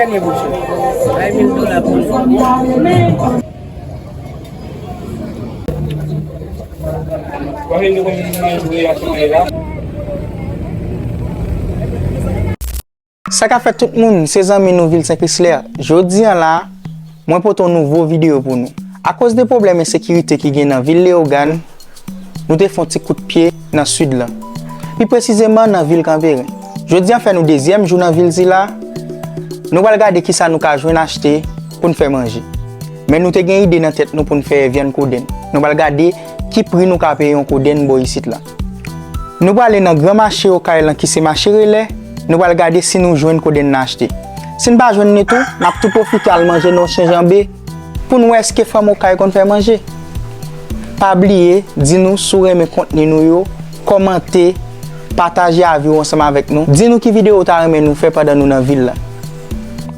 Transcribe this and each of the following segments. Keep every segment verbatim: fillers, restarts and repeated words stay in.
Dènye bouch. Bay mil dola pou nou. Sa k ap fèt tout moun, se zanmi nou Vilsen Chrysler. Jodi a la, mwen pote yon nouvo videyo pou nou. Akoz de pwoblèm ensekirite ki gen nan vil Leyogàn, nou te fè yon ti kout pye nan sid lan, pi presizeman nan vil Kanperen. Jodi a fè nou dezyèm jou nan vil sila, nou pral gade kisa nou ka jwenn achte pou n fè manje. Men nou te gen ide nan tèt nou pou n fè vyann kodenn. Nou pral gade ki pri nou ka peye yon kodenn bò isit la. Nou prale nan gran mache Okay lan ki se mache Relè, nou pral gade si nou jwenn kodenn nan achte. Si n pa jwenn li tou, n ap tou pwofite al manje nan yon chenjanbe pou n wè èske fanm Okay konn fè manje. Pa bliye, di nou si w renmen kontni nou yo, kòmante, pataje avi w ansanm avèk nou. Di nou ki videyo w ta renmen nou fè pandan nou nan vil la.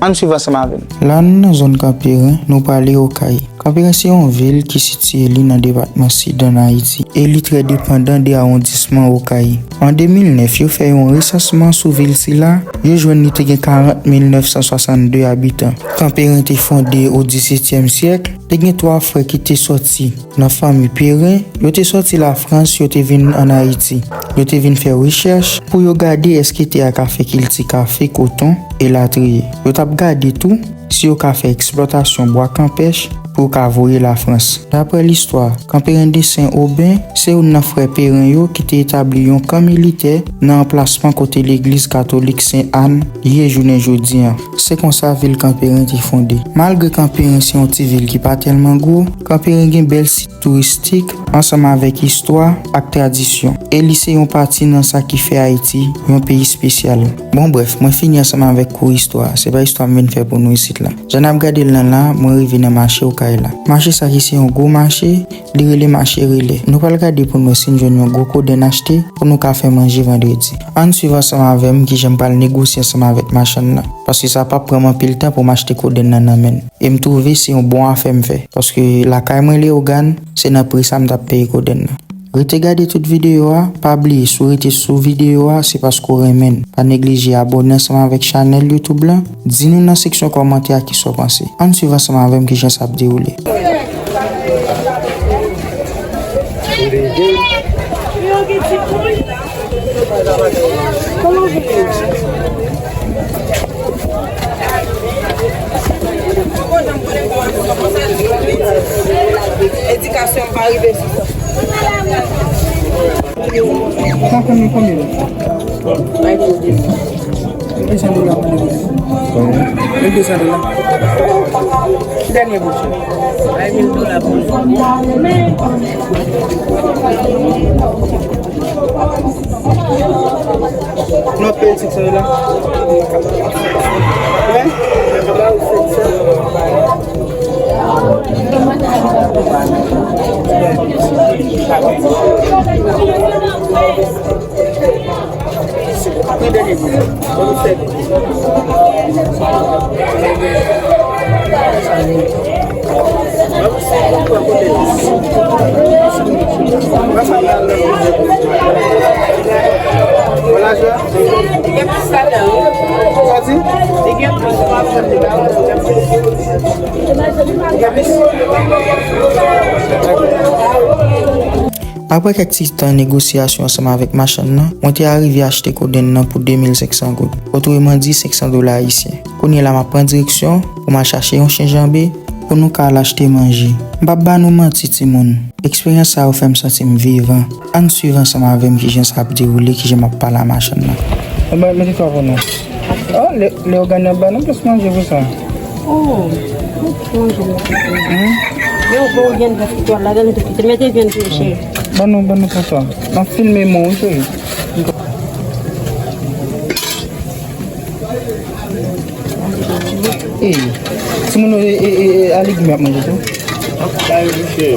Ann swiv ansanm avè m. La nou nan zòn Kanperen, nou prale Okay. Kanperen se yon vil ki sitiye li nan depatman Sid ann Ayiti e li trè depandan de awondisman Okay. An de mil nèf, yo fè yon resansman sou vil sila, yo jwenn li te gen karant mil nèf san swasann de abitan. Kanperen te fonde o disetyèm syèk, te gen twa frè ki te sòti nan fanmi Peren, yo te sòti Lafrans, yo te vin ann Ayiti. Yo te vin fè rechèch pou yo gade èske tè a ka fè kilti kafe, koton, elatriye. Yo t ap gade tou si yo ka fè eksplòtasyon bwa kanpèch pou yo ka voye Lafrans. Daprè listwa, Kanperen de Sen Oben se youn nan frè Peren yo ki te etabli yon kan militè nan anplasman kote legliz katolik Sen Ann ye jounen jodi a. Se konsa vil Kanperen te fonde. Malgre Kanperen se yon ti vil ki pa tèlman gwo, Kanperen gen bèl sit touristik ansanm avèk istwa ak tradisyon. E li se yon pati nan sa ki fè Ayiti yon peyi espesyal. Bon, brèf, mwen fini ansanm avèk kou istwa. Se pa istwa m vin fè pou nou isit la. Jan n ap gade l lan la, mwen rive nan mache Okay la. Mache sa ki se yon gwo mache, li rele mache Relè. Nou pral gade pou n wè si n jwenn yon gwo kodenn achte pou nou ka fè manje vandredi. Ann swiv ansanm avè m kijan m pral negosye ansanm avèk machann nan. Paske sa p ap pran m anpil tan pou m achte kodenn nan nan men l. E m twouve se yon bon afè m fè. Paske lakay mwen Leyogàn, se nan pri sa m t ap peye kodenn nan. Rete gade tout videyo a, pa bliye si w rete sou videyo a, se paske w renmen n. Pa neglije abòne ansanm avèk chanèl YouTube lan, di nou nan seksyon kòmantè a kisa w panse. Ann swiv ansanm avè m kijan sa ap dewoule. Edikasyon pa rive sou sa. Sa konbyen, konbyen la? Bay pou de san. De san dola pou de. Konbyen? De san dola. Dènye bouch. Bay mil dola pou nou. Nou ap peye senk san dola. Wi. Wi, dènye kou. Ban nou sèvi. Apre kèk ti tan negosyasyon ansanm avèk machann nan, mwen te arive achte kodenn nan pou de mil senk san goud, otreman di senk san dola ayisyen. Kounye a la m ap pran direksyon pou m al chache yon chenjanbe pou nou ka al achte manje. M p ap ba nou manti timoun, eksperyans sa yo fè m santi m vivan. Ann swiv ansanm avè m kijan sa ap dewoule, kijan m ap pale a machann nan. Anba, mete twa pou nou. Oh, Leyogàn nan ba nou plis manje pou sa. Oh, manje mwen. Hmm? Yo, bon, gen dèf itwal la, gen dèf itwal. Mete vyann tou, cheri. Ban nou, ban nou pou sa. M ap filme mwen, wi, cheri. Ey, timoun yo, e, e, e, e, a legim y ap manje tou. Bay mouche,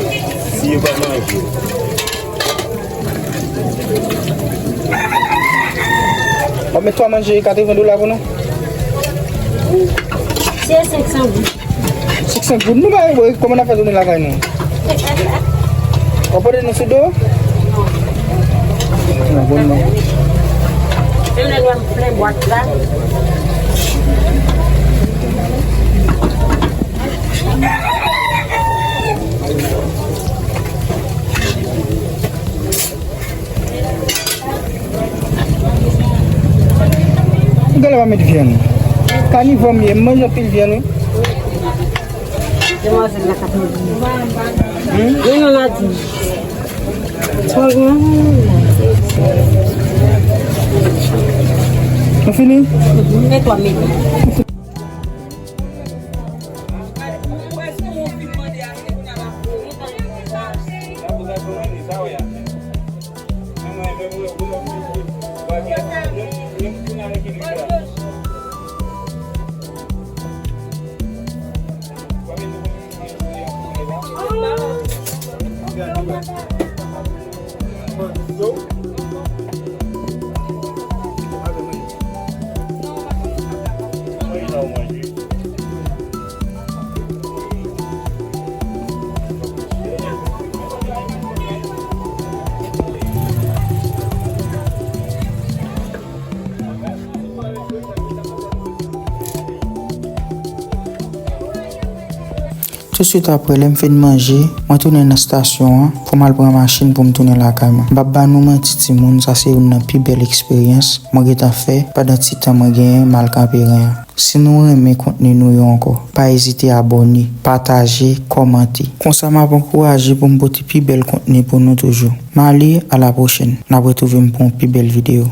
si yo pa manje. W ap met twa manje katreven dola pou nou? Se senk san goud. Senk san goud? Nou pa, kòman n ap fè tounen lakay nou? W ap pote nou sou do? Non, bon, non. Menm lè nou plen bwat la. Kè la pa met vyann. Kanivò m ye, m manje anpil vyann, wi. Demwazèl la ka pran. Hmm? Wi, non, Nadine. Sa gen. Nou fini? Mhm. E twa minit. Tousuit apre, lè m fin manje, mwen tounen nan estasyon an pou m al pran machin pou m tounen lakay mwen. M p ap ba nou manti timoun, sa se youn nan pi bèl eksperyans mwen gentan fè pandan ti tan mwen genyen m al Kanperen an. Si nou renmen kontni nou yo ankò, pa ezite abòne, pataje, kòmante. Konsa m ap ankouraje pou m pote pi bèl kontni pou nou toujou. M ale, a la pwochèn. N ap retwouve m pou yon pi bèl videyo.